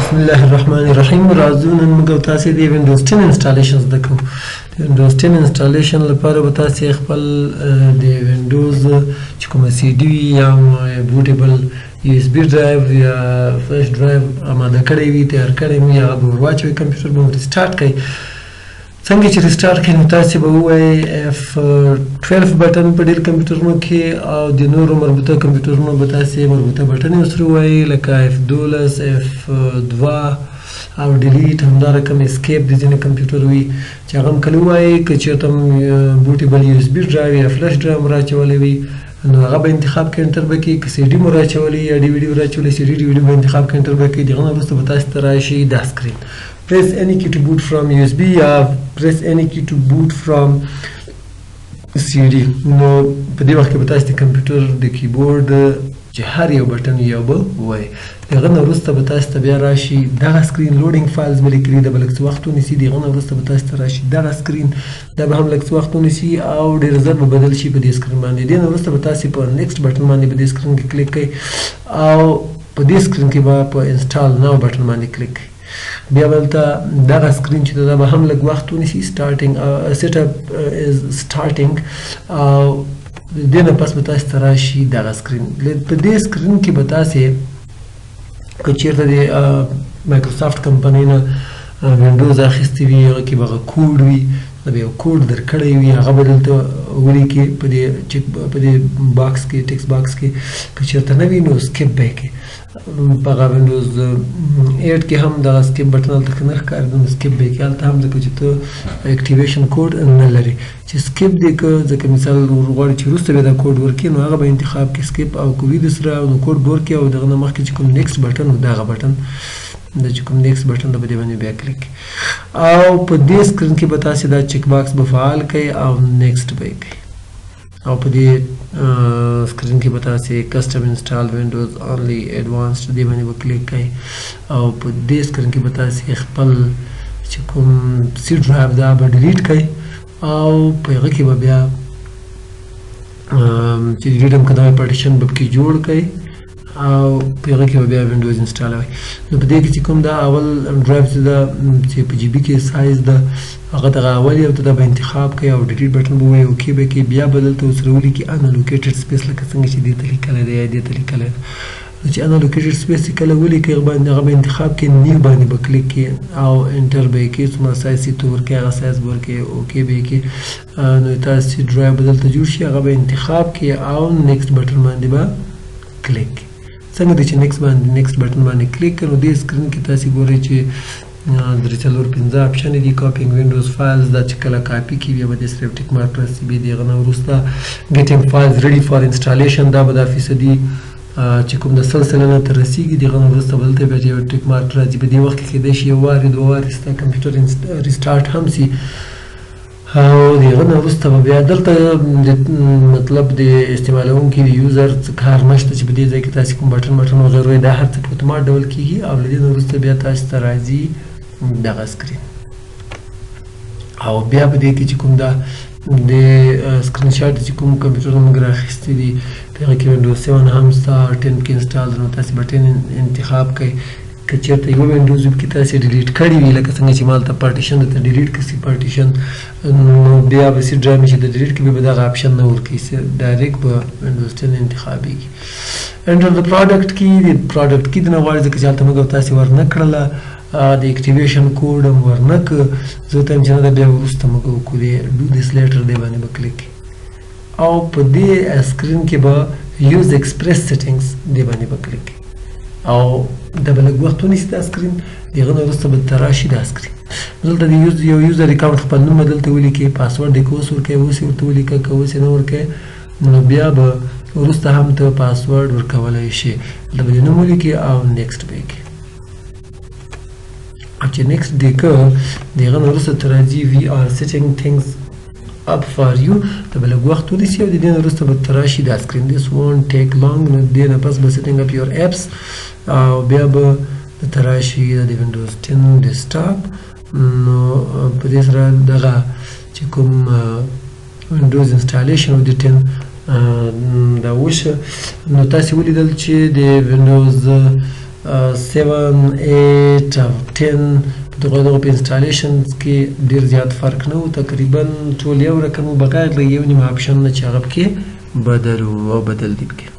بسم الله الرحمن الرحیم. راځو نن موږ تاسو د وینډوز 10 installation زده کوو. د وینډوز 10 installation لپاره به تاسو خپل د وینډوز چې کومه سی ډي وي یا bootable USB drive یا flash drive آماده کړی وي، تیار کړی وي، هغه به ور واچوئ، کمپیوټر به مو restart کړئ. څنګه چې restart کړئ نو تاسې به ووایئ F12 button په ډېر کمپیوټرونو کې او د نورو مربوطه کمپیوټرونو به تاسې مربوطه بټن یې ورسره ووایئ، لکه F12، F2 او delete. همدا رقم escape د ځینې کمپیوټر وي چې هغه هم کله ووایئ. که چېرته هم bootable USB drive یا flash drive مو راچولی وي نو هغه به انتخاب کړئ، enter به کړئ. که سي ډي مو راچولی یا ډي وي ډي راچولی، سي ډي ډي وي ډي به انتخاب کړئ، enter به کړئ. د هغه نه وروسته به تاسې ته راشي دا screen، press any key to boot from USB یا press any key to boot from CD. نو په دې وخت کې به تاسو د کمپیوټر د کیبورډ چې هر یو بټن یو به ووایئ. د هغه نه وروسته به تاسو ته بیا راشي دغه screen، loading files به لیکلي، دا به لږ څه وخت ونیسي. د هغه نه وروسته به تاسو ته راشي دغه screen، دا به هم لږ څه وخت ونیسي او ډېر زر به بدل شي په دې screen باندې. دې نه وروسته به تاسو په next button باندې په دې screen کې کلیک کړئ او په دې screen کې به په install now button باندې کلیک کړئ. بیا به دلته دغه screen چې دا به هم لږ وخت ونیسي، starting setup is starting. او دې نه پس به تاسو ته راشي دغه screen. په دې screen کې به تاسې که چېرته د مایکروسافټ کمپنۍ نه وینډوز اخیستې وي، هغه کې به هغه کوډ وي، دا به یو کوډ درکړی وي، هغه به دلته ولیکي په دې چک په دې box کې، text box کې. که چېرته نه وي نو skip به یې کړي. په هغه وینډوز 8 کې هم دغه skip button هلته که نه ښکارېده نو skip به یې کړي هلته هم، ځکه چې ته activation code نه لرې. چې skip دې که، ځکه مثال غواړي چې وروسته بیا دا کوډ ورکړي نو هغه به انتخاب کړي skip، او که وي درسره نو کوډ به ورکړي. او دغه نه مخکې چې کوم next button و، دغه بټن د چې کوم next button ده په دې باندې بیا کلیک، او په دې screen کې به تاسې دا check box به فعال کړئ او next به یې کړئ. او په دې screen کې به تاسې custom install Windows only advanced دې باندې به کلیک کړئ. او په دې screen کې به تاسې خپل چې کوم C drive دا به delete کړئ او په هغه کې به بیا چې delete هم که نوی پارټیشن به پکې جوړ کړئ او په هغه کې به بیا وینډوز install وي. نو په دې کې چې کوم دا اول ډرایو چې ده چې په GB کې سایز ده هغه دغه اول یو ته دا به انتخاب کړئ او delete button به ووایئ، okay به کړئ. بیا به دلته ورسره ولیکي unallocated space، لکه څنګه چې دې ته لیکلی دی یا دې ته لیکلی دی. نو چې unallocated space چې کله ولیکئ هغه باندې هغه به انتخاب کړئ، new باندې به کلیک کړئ او enter به یې کړئ. څومره سایز چې ته ورکړې هغه سایز به ورکړئ، okay به یې کړئ. نو تاسو چې ډرایو به دلته جوړ شي هغه به انتخاب کړئ او next button باندې به کلیک کړئ. څنګه دی چې next باندې next button باندې کلیک کړو، دې screen کې تاسو ګورئ چې درې څلور پنځه option دي. copying Windows files، دا چې کله کاپي کړي بیا به دې سره tick mark راسي. بیا د هغه نه وروسته getting files ready for installation، دا به دا فیصدي چې کوم د 100% ته رسېږي. د هغه نه وروسته به دلته بیا یو tick mark راځي. په دې وخت کې کېدای شي یو وارې دوه وارې ستا کمپیوټر restart هم سي. او د هغه نه وروسته به بیا دلته مطلب د استعمالوونکي د user څه کار نشته چې په دې ځای کې تاسې کوم بټن وغیره وایي، دا هر څه په اتومات ډول کېږي. او له دې نه وروسته بیا تاسې ته راځي دغه screen. او بیا په دې کې چې کوم دا د screenshot چې کوم کمپیوټر موږ راخیستي دي په هغه کې وینډوز 7 هم شته، 10 کې install ده، نو تاسې به 10 انتخاب کړئ. که چېرته یو وینډوز کې تاسې delete کړی وي، لکه څنګه چې ما هلته پارټیشن درته delete کړي سي پارټیشن، نو بیا به C drive چې د delete کړي به دغه option نه ورکوي، direct به وینډوز 10 انتخابېږي. enter the product key، د product key د نه غواړي ځکه چې هلته موږ تاسې ورنه کړله، د activation code هم ورنه کړ، زه ته چې نه ده بیا وروسته موږ وکړو. د do this later دی باندې به کلیک او په دې screen کې به use express settings دی باندې به کلیک او دا به لږ وخت ونیسي دا screen. د هغه نه وروسته به درته راشي دا screen. دلته د use یو user account خپل نوم به دلته ولیکې، پاسورډ دې که اوس ورکوې اوس یې ورته ولیکه، که اوس یې نه ورکوې نو بیا به وروسته هم ته پاسورډ ورکولی شې. دلته به دې نوم ولیکې او next به یې کړې. او چې next دې که د هغه نه وروسته ته راځي we are setting things up for you، ته به لږ وخت ونیسي. او د دې نه وروسته به درته راشي دا screen، this won't take long. نو دې نه پس به setting up your apps او بیا به درته راشي د وینډوز 10 desktop. نو په دې سره دغه چې کوم وینډوز installation و د 10 دا وشه. نو تاسې ولیدل چې د وینډوز 7، 8 او 10 په دغه دغه په installation کې ډیر زیات فرق نه و، تقریبا ټول یو رقم و، بغیر له یو نیم option نه چې هغه پکې بدل و او بدل دی پکې.